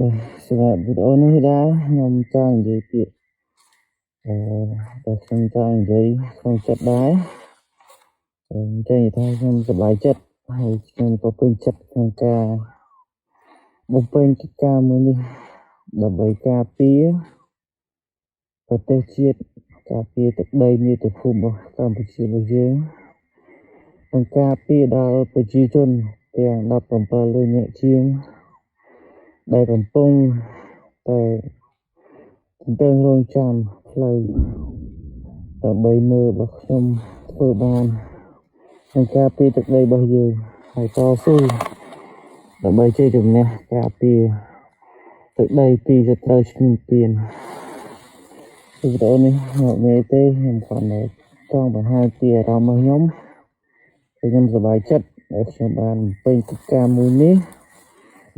បាទសម្រាប់វីដេអូនេះដែរខ្ញុំចង់និយាយពាក្យអឺតែខ្ញុំចង់និយាយក្នុងចិត្តដែរអញ្ចឹងនិយាយថាខ្ញុំសប្បាយចិត្តហើយខ្ញុំក៏ពេញចិត្តក្នុងការបំពេញកិច្ចការមួយនេះដើម្បីការពារប្រទេសជាតិការពារទឹកដីមាតុភូមិរបស់កម្ពុជារបស់យើងនិងការពារដល់ប្រជាជនទាំង17លាននាក់ជាងដែលកំពុងតែទន្ទឹងរង់ចាំផ្លូវដើម្បីមើលរបស់ខ្ញុំធ្វើបានក្នុងការពារទឹកដីរបស់យើងហើយតស៊ូដើម្បីជ័យជំនះការពារទឹកដីពីសត្រូវឈ្លានពានវីដេអូនេះមកនេះទេខ្ញុំគ្រាន់តែចង់បង្ហាញពីអារម្មណ៍របស់ខ្ញុំខ្ញុំសប្បាយចិត្តដែលខ្ញុំបានបំពេញកិច្ចការមួយនេះ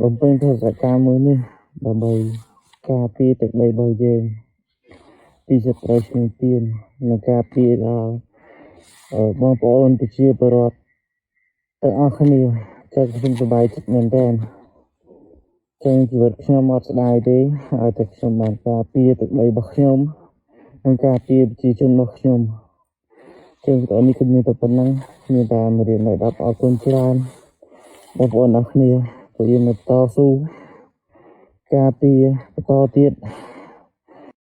បំពេញទស្សនការមួយនេះដើម្បីការពារទឹកដីរបស់យើងពីសត្រូវឈ្លានពាននិងការពារដល់បងប្អូនប្រជាពលរដ្ឋទាំងអស់គ្នាចា៎ខ្ញុំសប្បាយចិត្តមែនទែនចឹងជីវិតខ្ញុំអត់ស្ដាយទេឲ្យតែខ្ញុំបានការពារទឹកដីរបស់ខ្ញុំនិងការពារប្រជាជនរបស់ខ្ញុំចឹងវីដេអូនេះគឺមានតែប៉ុណ្ណឹងមានតែមួយរៀននៅ10អរគុណច្រើនបងប្អូនអរគ្នាពួកយើងនៅតស៊ូការពារបន្តទៀត